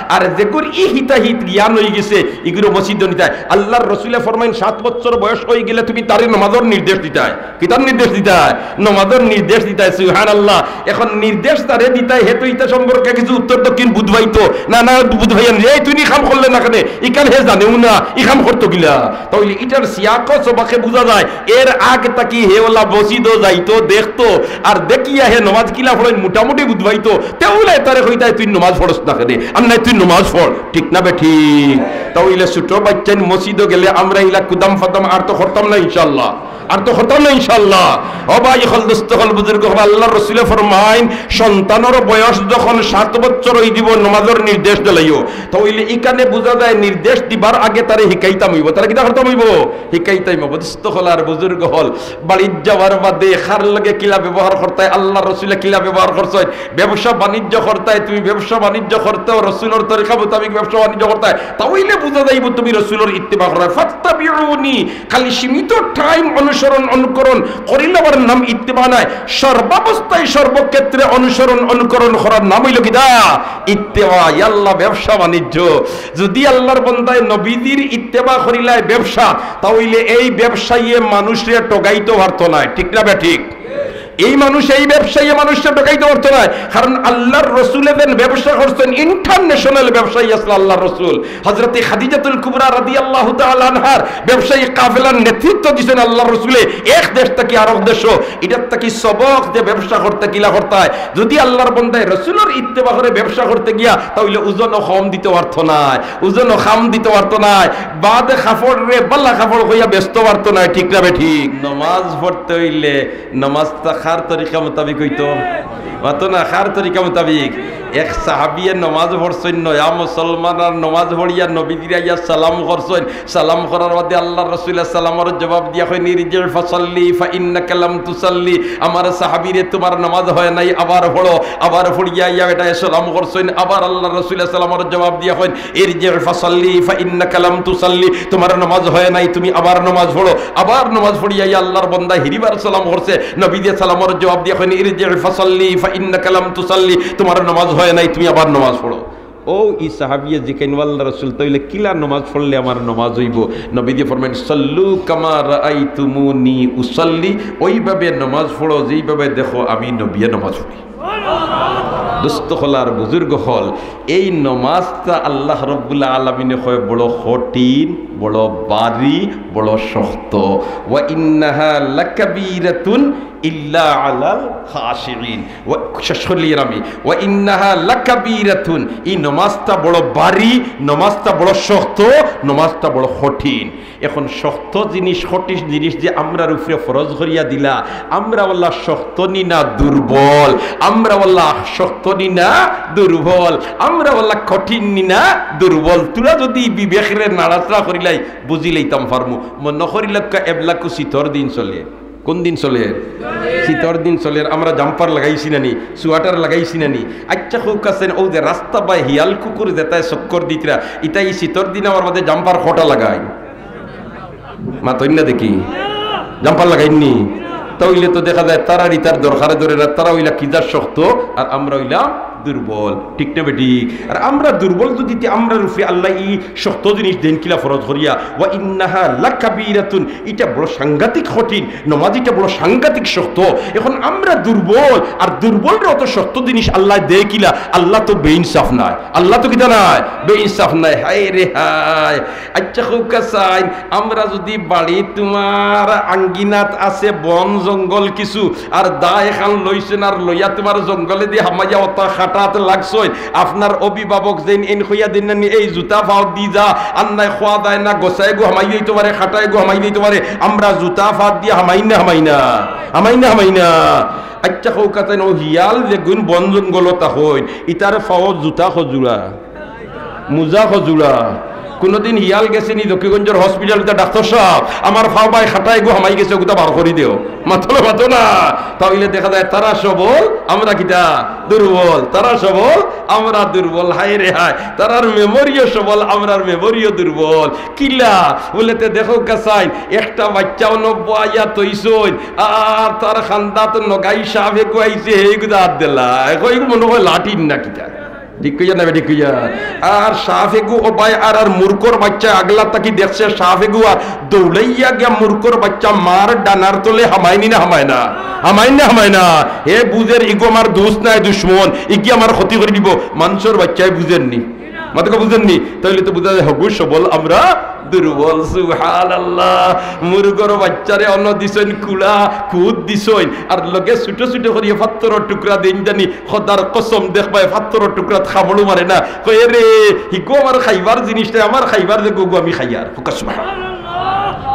আর যেগুর ই হিতাহিত জ্ঞান অইগেছে, ইগুরে মসজিদো নিতায়। আল্লাহর রসুলে ফরমাইন, সাত বছর বয়স অইগেলে তুমি তারে নমাজর নির্দেশ দিতায়। কিতার নির্দেশ দিতায়? নমাজর নির্দেশ দিতায়। সুবহানাল্লাহ। এখন নির্দেশ তারে দিতায়, হে তো ইতা সম্পর্কে কিছু উত্তর দক্ষিণ বুঝবাইতো না, না বুঝবাইয়ান রে, তুই নি কাম করলে না কেনে? ইখান হে জানেও না, ই কাম করতো কিলা? তাইলে ইটার সিয়াকো সবাকে বুঝা যায়, এর আগ থাকি হে ওলা মসজিদো যাইতো, দেখতো, আর দেখিয়া হে নমাজ কিলা ফড়ইন মোটামুটি বুঝবাইতো, তে ওলা তারে কইতায়, "তুই নমাজ ফড়স না কেনে? আর নাই তুই নমাজ ফড়।" ঠিক না বেঠিক? তাইলে ছোট বাইচ্চাইন মসজিদো গেলে আমরা ইলা কুদাম ফাদাম আর তো করতাম না ইনশাআল্লাহ। আর তো করতাম না ইনশাআল্লাহ। ও ভাই অকল, দোস্ত অকল, বুজুর্গ অকল, আল্লাহর রসুলে ফরমাইন, সন্তানর বয়স যখন সাত বছর অই দিব, নমাজর নির্দেশ দিলাইও। তাইলে ইখানে বুঝা যায়, নির্দেশ দিবার আগে তারে হিকাইতাম অইবো। তারে কিতা করতাম অইবো? হিকাইতাম অইবো। দোস্ত অকল আর বুজুর্গ অকল, বাড়িত যাওয়ার বাদে কার লগে কিলা ব্যবহার করতায়, আল্লাহর রসুলে কিলা ব্যবহার করছইন, ব্যবসা বাণিজ্য করতায়, তুমি ব্যবসা বাণিজ্য করতেও রসুলর তরিকা মোতাবিক ব্যবসা বাণিজ্য করতায়, তাইলে বুঝা যাইবো তুমি রসুলর ইত্তেবা কররায়। ফাত্তাবিউনি, খালি সীমিত টাইম অনুসরণ অনুকরণ করিলে ওর নাম ইত্তেবা নায়। সর্বাবস্থায় সর্বক্ষেত্রে অনুসরণ অনুকরণ করার নাম অইলো কিতা? ইত্তেবা। ইয়াল্লা, ব্যবসা বাণিজ্য। যুদি আল্লাহর বন্দায় নবীজির ইত্তেবা করিলায় ব্যবসা, তাইলে এই ব্যবসায়ীয়ে মানুষরে ঠগাইতো পারতো নায়। ঠিক না বেঠিক? এই মানুষ, এই ব্যবসায়ীয়ে মানুষরে ঠগাইতো পারতো নায়। কারণ আল্লাহর রসুলে যেন ব্যবসা করছইন, ইন্টারন্যাশনাল ব্যবসায়ী আছলা আল্লাহর রসুল। হযরতে খাদিজাতুল কুবরা রাদিয়াল্লাহু তাআলা আনহার ব্যবসায়ী কাফেলার নেতৃত্ব দিছইন আল্লাহর রসুলে, এক দেশ থাকি আরক দেশো। ইটার থাকি সবক যে ব্যবসা করতে কিলা করতায়। যুদি আল্লাহর বন্দায় রসুলর ইত্তেবা করে ব্যবসা করতে গিয়া, তাইলে ওজনও কম দিতো পারতো নায়, ওজনও কম দিতো পারতো নায়। বাদে কাপড়রে বালা কাপড় কইয়া বেচতো পারতো নায়, ঠিক না বেঠিক? নমাজ পড়তে অইলে নমাজটা কার তরিকা মোতাবিক অইতো? মাতো না, কার তরিকা মোতাবিক? এক সাহাবিয়ে নমাজ পড়ছইন, নয়া মুসলমান, আর নমাজ পড়িয়া নবীজিরে আইয়া সালাম করছইন। সালাম করার বাদে আল্লাহর রসুলে সালামর জবাব দিয়া কইন, "ইরজি ফাসাল্লি ফাইন্নাকা লাম তুসাল্লি।" আমার সাহাবিরে, তুমার নমাজ হয় নাই, আবার পড়ো। আবার পড়িয়া আইয়া বেটায় সালাম করছইন, আবার আল্লাহর রসুলে সালামর জবাব দিয়া কইন, "ইরজি ফাসাল্লি ফাইন্নাকা লাম তুসাল্লি।" তুমার নমাজ হয় নাই, তুমি আবার নমাজ পড়ো। আবার নমাজ পড়িয়া আইয়া আল্লাহর বন্দা হিরিবার সালাম করছে, নবীজিয়ে সালামর জবাব দিয়া কইন, "ইরজি ফাসাল্লি ফাইন্নাকা লাম তুসাল্লি।" তুমার নমাজ হয় নাই, তুমি আবার নমাজ পড়ো। ও ই সাহাবিয়ে জিকাইন, "ও আল্লাহর রসুল, তাইলে কিলা নমাজ পড়লে আমার নমাজ অইবো?" নবীজিয়ে ফরমাইন, "সাল্লু কামা রাআইতুমুনি উসাল্লি।" ওইভাবে নমাজ পড়ো, যেইভাবে দেখো আমি নবীয়ে নমাজ পড়ি। দোস্ত অকল আর বুজুর্গ অকল, এই নমাজটা আল্লাহ রব্বুল আলামিনে কয় বড় কঠিন, বড় ভারী, বড় শক্ত। "ওয়া ইন্নাহা লাকাবীরাতুন ইল্লা আলাল খাশিঈন।" ওয়া, শেষ করলিয়ার আমি, "ওয়া ইন্নাহা লাকাবীরাতুন।" এই নমাজটা বড় ভারী, নমাজটা বড় শক্ত, নমাজটা বড় কঠিন। এখন শক্ত জিনিস, কঠিন জিনিস যে আমরার উপরে ফরজ করিয়া দিলা, আমরা ওলা শক্ত নি না দুর্বল? আমরা ওলা শক্ত নি না দুর্বল? আমরা ওলা কঠিন নি না দুর্বল? তুরা যদি বিবেকরে নাড়াচাড়া করিলাই, বুঝিলাইতাম পারমু। মনো করিলাউক্কা, এবলাকু শীতর দিন চলের। কোন দিন চলের? শীতর দিন চলের। আমরা জাম্পার লাগাইছি না নি, সোয়াটার লাগাইছি না নি? আইচ্ছা, কউক্কা চাইন, অউ যে রাস্তা বায় হিয়াল কুকুর যেতায় চক্কর দিতরা, ইতায় ই শীতর দিন আমার বাদে জাম্পার কটা লাগাইন? মাতইন না দেখি, জাম্পার লাগাইন নি? তা অইলে তো দেখা যায় তারার ইতার দরকারে ধরে না, তারা অইলা কিজার শক্ত, আর আমরা অইলাম দুর্বল, ঠিক না বেঠিক? আর আমরা দুর্বল যদি তে আমরার উপরে আল্লায় ই শক্ত জিনিস দেইন কিলা ফরজ করিয়া, "ওয়া ইন্নাহা লাকাবীরাতুন", ইটা বড় সাংঘাতিক কঠিন, নমাজ ইটা বড় সাংঘাতিক শক্ত। এখন আমরা দুর্বল, আর দুর্বলরে অত শক্ত জিনিস আল্লায় দেয় কিলা? আল্লাহ তো বেইনসাফ নায়, আল্লাহ তো কিতা নায়, বেইনসাফ নায়। হায় রে হায়। আইচ্ছা, কউক্কা চাইন, আমরা যদি বাড়ি তুমার আঙ্গিনাত আছে বন জঙ্গল কিছু, আর দা এখান লইছইন আর লইয়া তুমার জঙ্গলেদি হামাইয়া অতা খাটাত লাগছইন, আপনার অভিভাবক যেইন এইন কইয়া দেইন না নি, "এই জুতা ফাওত দি যা, আর নায় খোয়া যায় না, গছায় গু হামাই যাইতো পারে, খাটায় গু হামাই যাইতো পারে।" আমরা জুতা ফাওত দিয়া হামাই না, হামাই না, হামাই না, হামাই না। আইচ্ছা, কউক্কা চাইন, অউ হিয়াল যেগুইন বন জঙ্গলো থাকইন, ইতার ফাওত জুতা কজুড়া? মুজা কজুড়া? কুনুদিন হিয়াল গেছে নি জকিগঞ্জর হসপিটাল, ইতা ডাক্তর সাব, আমার ফাও বায় খাটায় গু হামাই গেছে, অগুতা বার করি দেও। মাতো না, মাতো না। তা অইলে দেখা যায় তারা সবল, আমরা কিতা? দুর্বল। তারা সবল, আমরা দুর্বল। হায় রে হায়, তারার মেমোরিও সবল, আমরার মেমোরিও দুর্বল। কিলা? বুলে তে দেখউক্কা চাইন, একটা বাইচ্চা অনো বওয়াইয়া থইছইন, আর তার কান্দাত নগাই সাপ এগু আইছে, হে এগুতা আত দিলা। কই, এগু মনো অয় লাঠির না কিতা? ঠিক কইয়ার না বেঠিক কইয়ার? আর সাপ এগু, ও ভাই, আর, আর মুরগর বাইচ্চা আগলা থাকি দেখছে সাপ এগু, আর দৌড়াইয়া গিয়া মুরগর বাইচ্চা মার ডানার তলে হামায় নি না হামায় না? হামায় না হামায় না? হে বুঝের ইগু আমার দোস্ত নায় দুশমন, ইগিয়ে আমার ক্ষতি করি দিবো। মানষর বাইচ্চায় বুঝের নি, মাতউক্কা বুঝের নি? তাইলে তো বুঝা যায় হগু সবল, আমরা দুর্বল। সুবহানাল্লাহ। মুরগর বাইচ্চারে অনো দিছইন কুড়া, কুদ দিছইন, আর লগে ছুটো ছুটো করিয়া ফাত্তরর টুকরা দেইন জানি, খোদার কসম দেখবায় ফাত্তরর টুকরাত কামড়ও মারে না। কয়, "এরে, হিগু আমার খাইবার জিনিস নায়, আমার খাইবার যেগু, অগু আমি খাইয়ার।" কউক্কা সুবহানাল্লাহ।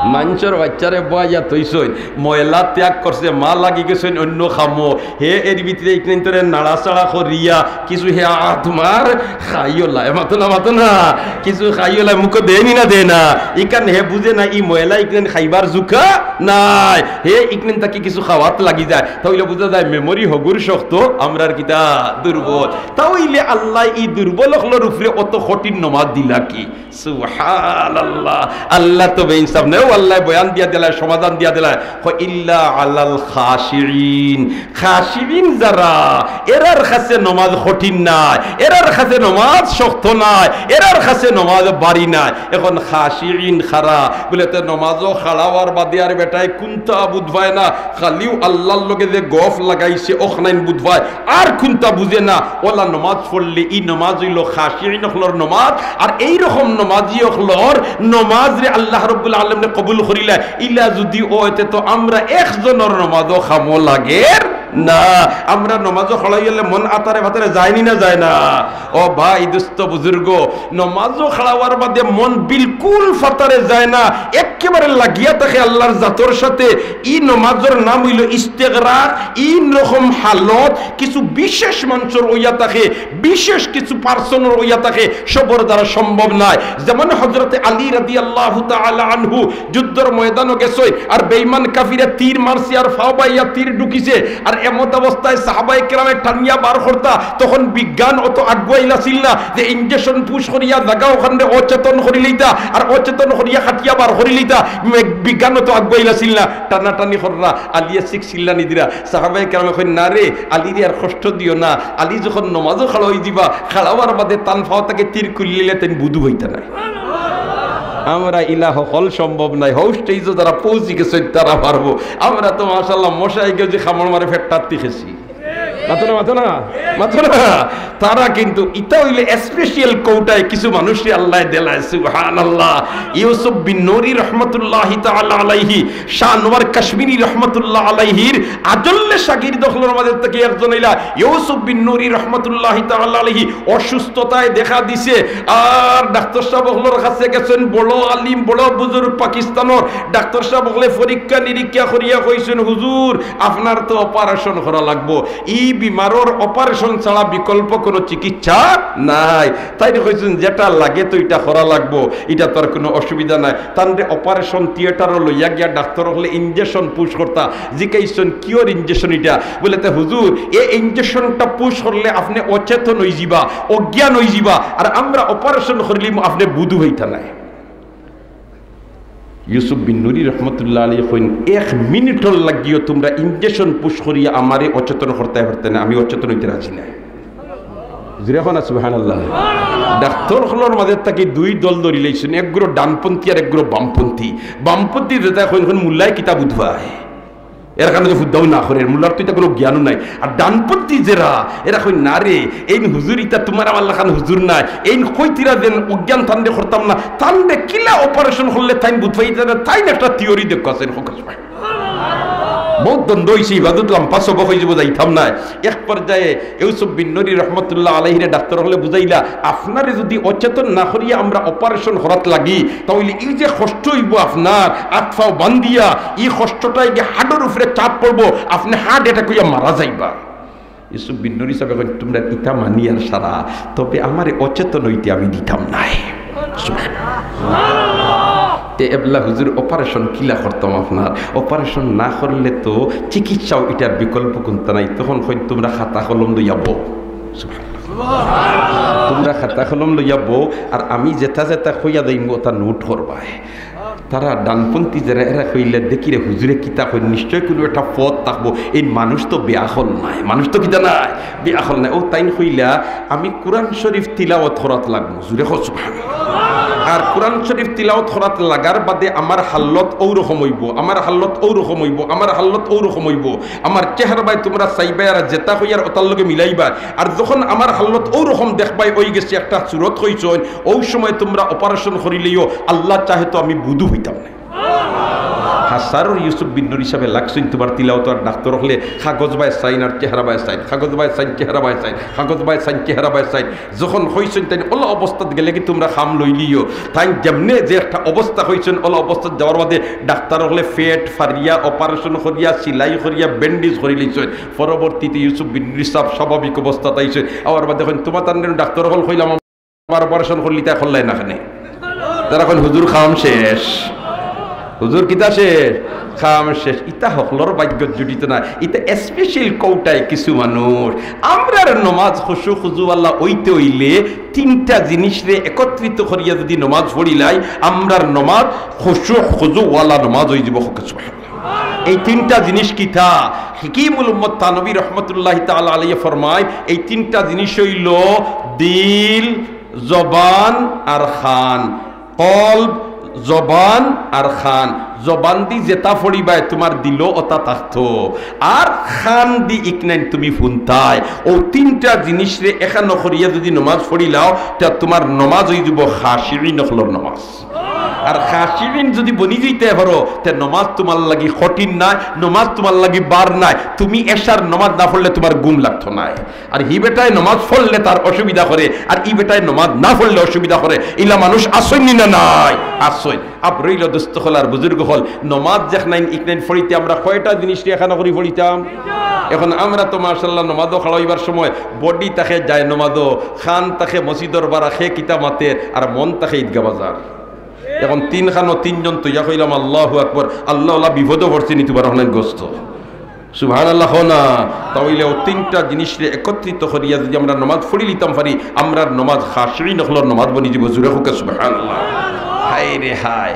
মানষর বাইচ্চারে বওয়াইয়া থইছইন, ময়লা ত্যাগ করছে, মা লাগি গেছইন অইন্য কামো, হে এর ভিতরে ইকনাইন তরে নাড়াচাড়া করিয়া কিছু হে আ-, তুমার খাইওলায়, মাতো না, মাতো না, কিছু খাইওলায়, মুখো দেয় নি না দেয় না? ইখান হে বুঝে না, ই ময়লা ইকনাইন খাইবার জুকা নায়, হে ইকনাইন থাকি কিছু খাওয়াত লাগি যায়, তা অইলে বুঝা যায় মেমোরি হগুর শক্ত, আমরার কিতা দুর্বল। তা অইলে আল্লায় ই দুর্বল অকলর উপরে অত কঠিন নমাজ দিলা কি? সুবহানাল্লাহ। আল্লাহ তো বেইনসাফ নায়। ও আল্লায় বয়ান দিয়া দিলায়, সমাধান দিয়া দিলায়। কয়, "ইল্লা আলাল খাশিঈন।" খাশিঈন যারা, এরার কাছে নমাজ কঠিন নায়, এরার কাছে নমাজ শক্ত নায়, এরার কাছে নমাজ ভারী নায়। এখন খাশিঈন কারা? বুলে, তে নমাজো খাড়া অওয়ার বাদে আর বেটায় কুন্তা বুঝবায় না, খালিউ আল্লাহর লগে যে গফ লাগাইছে, অখনাইন বুঝবায়। আর কুন্তা বুঝে না, অলা নমাজ পড়লে ই নমাজ অইলো খাশিঈন অকলর নমাজ। আর এই রকম নমাজি অকলর নমাজরে আল্লাহ রাব্বুল আলামিনে কবুল করিলা, ইলা যুদি অয় তে তো আমরা একজনর নমাজও কামো লাগের না, আমরা নমাজো খাড়া অইলে মন আতারে ফাতারে যায়নি না যায় না? ও ভাই, দোস্ত, বুজুর্গ, নমাজো খাড়া অওয়ার বাদে মন বিলকুল ফাতারে যায় না, একেবারে লাগিয়া থাকে আল্লাহর জাতর সাথে। ই নমাজর নাম অইলো ইস্তেগরাক। ইন রকম হালত কিছু বিশেষ মানষর অইয়া থাকে, বিশেষ কিছু পার্সনর অইয়া থাকে, সবর দ্বারা সম্ভব নায়। যেমন হযরতে আলী রাদিয়াল্লাহু তাআলা আনহু যুদ্ধর ময়দানো গেছইন, আর বেঈমান কাফিরে তীর মারছে, আর ফাও বাইয়া তীর ঢুকিছে, আর এমত অবস্থায় সাহাবায়ে কেরামে টানিয়া বার করতা, তখন বিজ্ঞান অত আগুয়াইল আছিল না যে ইঞ্জেকশন পুশ করিয়া জাগা অখানরে অচেতন করি লইতা, আর অচেতন করিয়া কাটিয়া বার করি লইতা। মে-, বিজ্ঞান অত আগুয়াইল আছিল না, টানাটানি কররা, আলিয়ে সিক চিল্লানি দিরা। সাহাবায়ে কেরামে কইন, "না রে, আলীরে আর কষ্ট দিও না, আলী যখন নমাজো খাড়া অই দিবা, খাড়া অওয়ার বাদে তান ফাও থাকি তীর খুলিলে তাইন বুধু অইতা নায়।" আমরা ইলা হকল সম্ভব নায়, হউ স্টেজো যারা পৌঁছি গেছে তারা পারবো। আমরা তো মাশাআল্লাহ মশায় গিয়ে যে কামড় মারে ফেট্টাত্তি খেছি। মাতো না, মাতো না, মাতো না। তারা কিন্তু ইতা অইলে স্পেশাল কোটায় কিছু মানুষরে আল্লায় দিলায়। সুবহানাল্লাহ। ইউসুফ বিন নুরি রহমতুল্লাহি তাআলা আলাইহি, শাহ আনোয়ার কাশ্মীরি রহমতুল্লাহ আলাইহির আজল্লে শাগির্দ অকলর মাঝে থাকি একজন অইলা ইউসুফ বিন নুরি রহমতুল্লাহি তাআলা আলাইহি। অসুস্থতায় দেখা দিছে, আর ডাক্তার সাব অকলর কাছে গেছইন, বড় আলিম, বড় বুজুর্গ পাকিস্তানর। ডাক্তার সাব অকলে পরীক্ষা নিরীক্ষা করিয়া কইছইন, "হুজুর, আপনার তো অপারেশন করা লাগবো, ই বিমারর অপারেশন ছাড়া বিকল্প কোনো চিকিৎসা নাই।" তাইন কইছইন, "যেটা লাগে তো ইটা করা লাগবো, ইটা তো আর কোনো অসুবিধা নাই।" তানরে অপারেশন থিয়েটারো লইয়া গিয়া ডাক্তার অকলে ইঞ্জেকশন পুশ করতা, জিকাইছইন, "কিওর ইঞ্জেকশন ইটা?" বলে, "তে হুজুর, এ ইঞ্জেকশনটা পুশ করলে আপনে অচেতন অই যিবা, অজ্ঞান অই যিবা, আর আমরা অপারেশন করিলিমু, আপনে বুধু অইতা নায়।" ইউসুফ বিন নুরি রহমতুল্লাহ আলাইহি কইন, "এক মিনিটর লাগিও তুমরা ইঞ্জেকশন পুশ করিয়া আমারে অচেতন করতায় পারতায় না, আমি অচেতন অইতে রাজি নায়।" জুরে কও না সুবহানাল্লাহ। ডাক্তার অকলর মাঝে থাকি দুই দল ধরি লাইছইন, একগুলো ডানপন্থী আর একগুলো বামপন্থী। বামপন্থী যেটা কইন, কইন, "মুল্লায় কিতা বুঝবায়, এর কারণে তো হুদ্দাও না করে, মুল্লার তো ইতা কোনো জ্ঞানও নাই।" আর ডানপন্থী যেরা, এরা কইন, "না রে, এইন হুজুর ইতা তুমার আমার লাখান হুজুর নায়, এইন কইতিরা যেন অজ্ঞান তানরে করতাম না, তানরে কিলা অপারেশন করলে তাইন বুঝবায়, তাইন একটা থিওরি দেখো আছে, এরকম আছে ভাই।" বউত দ্বন্দ্ব অইছে, ইবাদত লম্বা সবক অই যিবো, যাইতাম নায়। এক পর্যায়ে ইউসুফ বিন নুরি রহমতুল্লাহ আলাইহিরে ডাক্তার অকলে বুঝাইলা, "আপনারে যুদি অচেতন না করিয়া আমরা অপারেশন করাত লাগি, তাইলে ই যে কষ্ট অইবো আপনার, আত পাও বান্ধিয়া, ই কষ্টটায় গিয়া হার্টর উপরে চাপ পড়বো, আপনে হার্ট অ্যাটাক অইয়া মারা যাইবা।" ইউসুফ বিন নুরি সাবে কইন, "তুমরা ইতা মানিয়ার সারা, তবে আমারে অচেতন অইতে আমি দিতাম নায়।" সুবহানাল্লাহ। তে এবলা হুজুর, অপারেশন কিলা করতাম আপনার? অপারেশন না করলে তো চিকিৎসাও, ইটার বিকল্প কুন্তা নাই। তখন কইন, "তুমরা খাতা কলম লইয়া বও।" সুবহানাল্লাহ। "তুমরা খাতা কলম লইয়া বও, আর আমি যেটা যেটা কইয়া যাইমু, ওটা নোট করবায়।" তারা ডানপন্থী যেরা, এরা কইলা, "দেখি রে হুজুরে কিতা কইন, নিশ্চয় কোনো একটা পথ থাকবো, এইন মানুষ তো বেআকল নায়, মানুষ তো কিতা নায়, বেআকল নায়।" অউ তাইন কইলা, "আমি কোরআন শরীফ তিলাওয়াত করাত লাগমু।" জুরে কও সুবহানাল্লাহ। "আর কোরআন শরীফ তিলাওয়াত করাত লাগার বাদে আমার হালত অউ রকম অইবো, আমার হালত অউ রকম অইবো, আমার হালত অউ রকম অইবো, আমার চেহারাবায় তুমরা চাইবায় আর যেটা কইয়ার ওটার লগে মিলাইবায়। আর যখন আমার হালত অউ রকম দেখবায় অই গেছে, একটা সুরত কইছইন, অউ সময় তুমরা অপারেশন করিলাইও, আল্লাহ চাহে তো আমি বুধু অইতাম নায়।" হাসারর ইউসুফ বিন নুরি সাবে লাগছইন তুমার তিলাওয়াত, আর ডাক্তার অকলে কাগজ বায় সাইন আর চেহারা বায় সাইন, কাগজ বায় সাইন, চেহারা বায় সাইন, কাগজ বায় সাইন, চেহারা বায় সাইন। যখন কইছইন তাইন অলা অবস্থাত গেলেগি তুমরা কাম লইলিও, তাইন যেমনে যে একটা অবস্থা কইছইন, অলা অবস্থাত যাওয়ার বাদে ডাক্তার অকলে পেট ফাড়িয়া, অপারেশন করিয়া, সিলাই করিয়া, ব্যান্ডেজ করিলাইছইন। পরবর্তীতে ইউসুফ বিন নুরি সাব স্বাভাবিক অবস্থাত আইছইন। আওয়ার বাদে কইন, "তুমার তানরে ডাক্তার অকল কইলাম, আমার অপারেশন করলি, তাই করলাই না কেনে?" তারা কইন, "হুজুর, কাম শেষ।" হুজুর, কিতা শেষ? কাম শেষ। ইতা হকলর ভাগ্যত জুটিতো না। ইতা স্পেশাল কোটায় কিছু মানুষ। আমরার নমাজ খুশু খুজুআলা অইতে অইলে তিনটা জিনিসরে একত্রিত করিয়া যুদি নমাজ পড়িলাই, আমরার নমাজ খুশু খুজুআলা নমাজ অইযিবো। কউক্কা সুবহানাল্লাহ। এই তিনটা জিনিস কিতা? হাকিমুল উম্মত থানবী রহমতুল্লাহি তাআলা আলাইহি ফরমায়, এই তিনটা জিনিস অইলো দিল, জবান আর কান। কলব, জবান আর কান। জবান দি যেতা পড়িবায়, তুমার দিলো ওতা থাকতো, আর কান দি ইকনাইন তুমি হুনতায়। অউ তিনটা জিনিসরে একখানো করিয়া যুদি নমাজ পড়িলাও, তে তুমার নমাজ অইযিবো খাশিঈন অকলর নমাজ। আর খাশিইন যুদি বনি যাইতায় পারো, তে নমাজ তুমার লাগি কঠিন নায়, নমাজ তুমার লাগি বার নায়। তুমি এশার নমাজ না পড়লে তুমার ঘুম লাগতো নায়। আর হি বেটায় নমাজ পড়লে তার অসুবিধা করে, আর ই বেটায় নমাজ না পড়লে অসুবিধা করে। ইলা মানুষ আছইন নি না নাই? আছইন। আব রইল দোস্ত অকল আর বুজুর্গ অকল, নমাজ যেখানাইন ইখানাইন পড়িতে আমরা কয়টা জিনিস নিয়া খানো করি পড়িতাম? এখন আমরা তো মাশাআল্লাহ নমাজো খাড়া অইবার সময় বডি থাকে যায় নমাজো, কান থাকে মসজিদর বারা, কে কিতা মাতের, আর মন থাকে ঈদগাহ বাজার। এখন তিন খানো তিনজন তৈয়া কইলাম, "আল্লাহু আকবার।" আল্লাহ, আল্লাহ, বিপদো পড়ছি নি তুমার অখান গস্ত। সুবহানাল্লাহ কও না। তা অইলে অউ তিনটা জিনিসরে একত্রিত করিয়া যুদি আমরা নমাজ পড়িলিতাম পারি, আমরার নমাজ খাশিইন অকলর নমাজ বনি যিবো। জুরে কউক্কা সুবহানাল্লাহ। হায় রে হায়।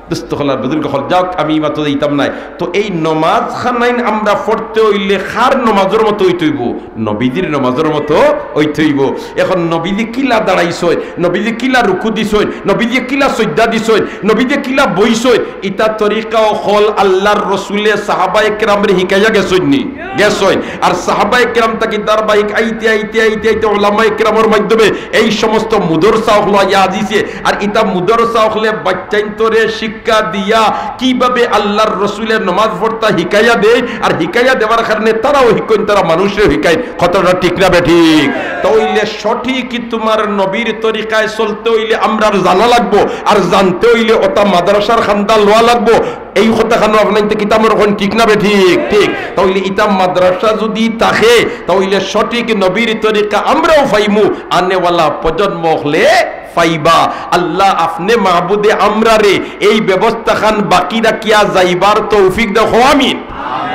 দোস্ত অকল আর বুজুর্গ অকল, যাউক, আমি ই মাতো যাইতাম নায়। তো এই নমাজ খানাইন আমরা পড়তে অইলে কার নমাজর মতো অইতে অইবো? নবীজির নমাজর মতো অইতে অইবো। এখন নবীজি কিলা দাঁড়াইছইন, নবীজি কিলা রুকু দিছইন, নবীজি কিলা সইজদা দিছইন, নবীজি কিলা বইছইন, ইতা তরিকা অকল আল্লার রসুলে সাহাবায়ে কেরামরে হিকাইয়া গেছইন নি? গেছইন। আর সাহাবায়ে কেরাম থাকি ধারাবাহিক আইতে আইতে আইতে আইতে ওলামায়ে কেরামর মাধ্যমে এই সমস্ত মুদরসা অকল আইয়া আজিছে। আর ইতা মুদরসা অকলে বাচ্চাইন্তরে শিক্ষা দিয়া কিভাবে আল্লার রসুলে নমাজ পড়তা হিকাইয়া দেইন, আর হিকাইয়া দেওয়ার কারণে তারাও হিকইন, তারা মানুষরেও হিকাইন। কথাটা ঠিক না বেঠিক? তা অইলে সঠিক তুমার নবীর তরিকায় চলতে অইলে আমরার জানা লাগবো, আর জানতে অইলে অতা মাদ্রাসার কান্দা লওয়া লাগবো। এই কথা খানো আপনাইন্তে কিতা মনো করইন, ঠিক না বেঠিক? ঠিক। তা অইলে ইতা মাদ্রাসা যুদি থাকে, তা অইলে সঠিক নবীর তরিকা আমরাও পাইমু, আনেওয়ালা প্রজন্ম অকলে পাইবা। আল্লাহ, আপনে মাবুদে আমরারে এই ব্যবস্থা খান বাকি রাখিয়া যাইবার তৌফিক দেও, আমিন।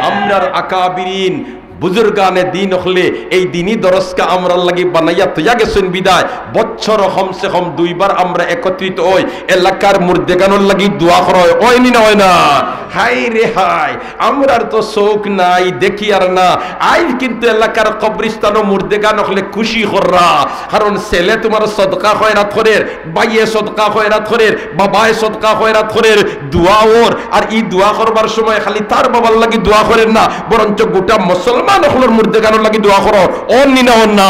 আমরার আকাবিরিন বুজুর্গানে দিন অকলে এই দিনি দরসগা আমরার লাগি বানাইয়া তইয়া গেছইন বিদায় বছর কমসে কম দুইবার আমরা একত্রিত অই, এলাকার মুর্দেগানর লাগি দোয়া করা অয়, অয় নি না অয় না? হায় রে হায়, আমরার তো চউখ নাই, দেখিয়ার না। আইজ কিন্তু এলাকার কবরিস্তানো মুর্দেগান অকলে খুশি কররা, কারণ ছেলে তুমার সদকা খয়রাত করের, ভাইয়ে সদকা খয়রাত করের, বাবায় সদকা খয়রাত করের, দোয়া অর। আর ই দোয়া করবার সময় খালি তার বাবার লাগি দোয়া করের না, বরঞ্চ গোটা মুসলমান অকলর মুর্দেগানর লাগি দোয়া করর। অর নি না অর না?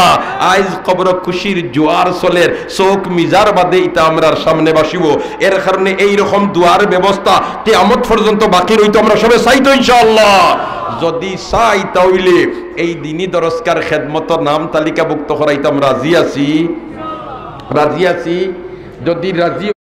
আইজ কবরো খুশির জোয়ার চলের, চউখ মিজার বাদে ইতা আমরার সামনে বাসিবো। এর কারণে এই রকম দোয়ার ব্যবস্থা কিয়ামত পর্যন্ত বাকি রইতো, আমরা সবে চাই তো ইনশাআল্লাহ। যুদি চাই, তা অইলে এই দিনি দরসগার খেদমতো নাম তালিকাভুক্ত করাইতাম রাজি আছি, রাজি আছি। যুদি রাজি